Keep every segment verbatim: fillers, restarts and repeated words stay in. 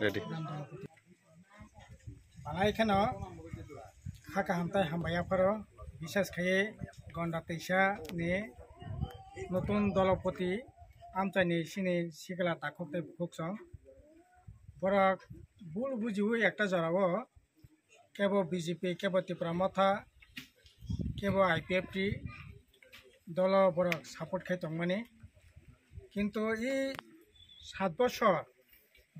Ready. Balai kheno kha kaham tai hambai yapharo, bises khai Gonda Teisa ni notun dolopoti amchaini sini sikla takhuk tai bukhuk song. Borok bul bujiwi ekta jorao kebo B J P, kebo Tipra Motha, kebo I P F T dolo borok support khai tongmani. Kintu i sat bosor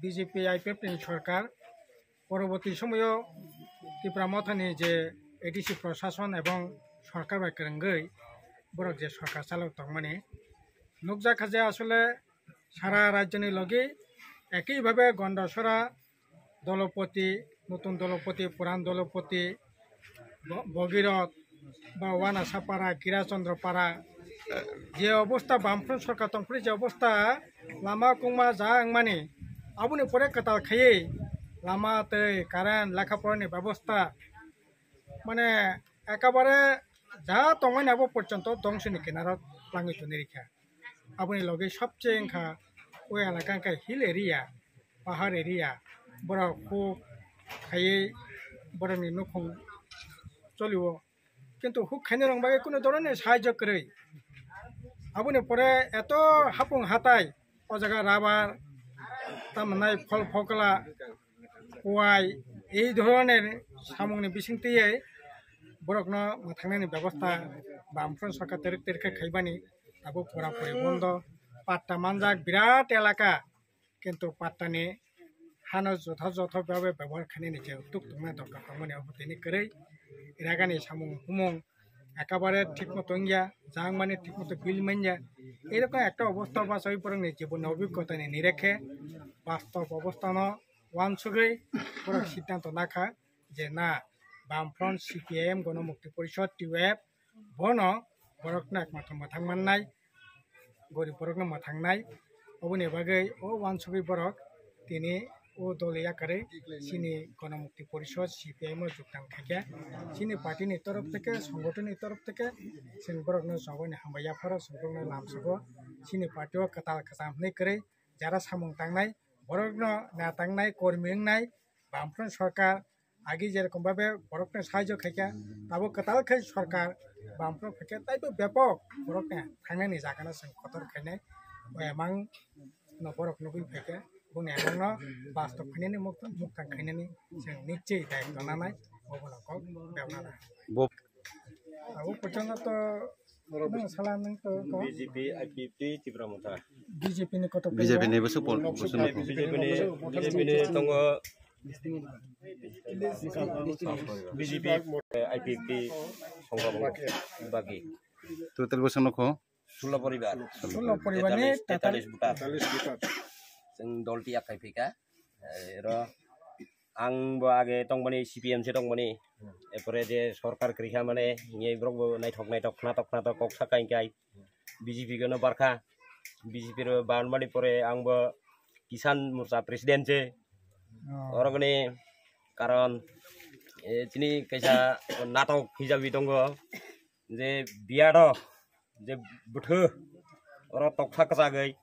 B J P I P F T ni sorkar, poroboti somoyo Tipra Mothani je A D C prosason ebong sorkar bai kwrwngwi borok je sorkar chalok tongmani, nukjakha je asole sara rajyoni logi ekibhabe Gondasora dolopoti, notun dolopoti, puran dolopoti, Bo-, Bogirot, ba Wanasapara, Girachandra Para, je obostha Bamfront sorkar tongphuru je obostha lama kungma ja wngmani, aboni pore kwtal khaiwi lama tei current, lekha porani bebostha, mane, ekabare ja tongmani abo porjonto dongsoni kinaro twlangwi tonwi rikha. Aboni logi sobse wngkha o elaka wngkha hill area, pahar area, borok huk khaiwi borokni nukhung cholio. Kintu huk khainai rok bagwi kunu dhoronni sahajyo kwrwi. Aboni pore eto hapung hatai, o jaga rubber, tamnai phol phokla, kuai, ei dhoronni samungni bisingtwi borokno mwthangnani bebostha Bamfront sorkar terik terik khe khaibani, abo pura puri bondo, patta manjak birat elaka, kintu pattani hano jotha jotha bhabe bebohar khainani je tuk tongna dorkar tongmani abo tini kwrwi, ragani samung humung ekabare thik moto wngya, jang mani thik moto bill manya. Erokom ekta obostha bachai borokni jibonni obhiggota ni nirekhe bastob obostha no uansugwi borok siddhanto nakha je na, Bamfront, C P I M, Gonomukti Porishod, T U F, bono borokno ekmatha mwthang mannai, gorib borokno mwthangnai. Oboni bagwi o uansugwi borok tini o dol yakarwi chini Gonomukti Porishod, C P I M o jogdan khaikha. Chini party ni torof theke, songgothon ni torof theke chwng borokno joboni hambai yapharo, chwng borokno lamsogo. Chini party o kwtal kwcham hwnwi kwrwi jara samung tangnai, borokno na tangnai, kormi wngnai, Bamfront sorkar agi jerokom bhabe borokno sahajyo khaikha, tabuk kwtal khai sorkar Bamfront phaikha, taibo bepok borokni thangnani jagano chwng kotor khainai, o emang no borok nugwi phaikha, boni emang no bastob khainani muk-, muktang khainani chwng nikchwi daitw nanai, obono kok bebnana. Bo- Abo porjonto to nung sala nung to ko B J P, I P F T, Tipra Motha. B J P ni koto B J P ni bwswk pon-, bwswk no pon. B J P ni, B J P ni tongo B J P, I P F T, songkha bagi. Total bwswk no kho? Sulo poribar. Sulo poribar ni Tetalis, tetalis voter. Chwng dol tiya khai phika. Ero ang bo age tongmani C P M se tongmani. Epore je sorkar krikha mane ngi borok bo naithok naithok khnatok khnatok kok sakai kai B J P gono barkha. B J P ro banmani pore ang bo Kisan Morcha president se. Oh. Orogni karon, eh, chini kaisa natok hijabi tongo je biado je bwthw oro toksa kwchagwi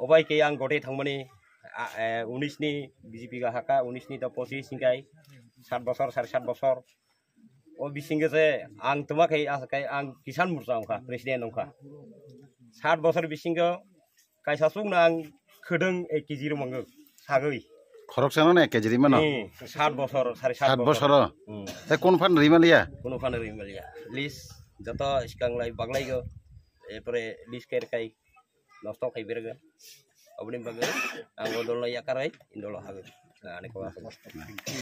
obai khe ang gotwi thangmani, a, eh, unis ni B J P ga haka, unis ni to pochis hingkai sat bosor, sari sat bosor. O bisingo se ang tuma khe asa khe ang Kisan Morcha wngkha, president wngkha. Sat bosor bisingo kaisa chukno ang khwdwng ek kg rwmangw sagwi. Khoroksano na ek kg rimano? Hmm, sat bosor, sari sat sat bosor. Bosoro? Hmm. Te kun phan rimaliya? Kunu phan rimaliya. List joto swkang lai baglaigo. Epore list kai kai nosto khai berga. Oboni bagwi ang o dolo yakarwi indolo hagwi. Ani kwa.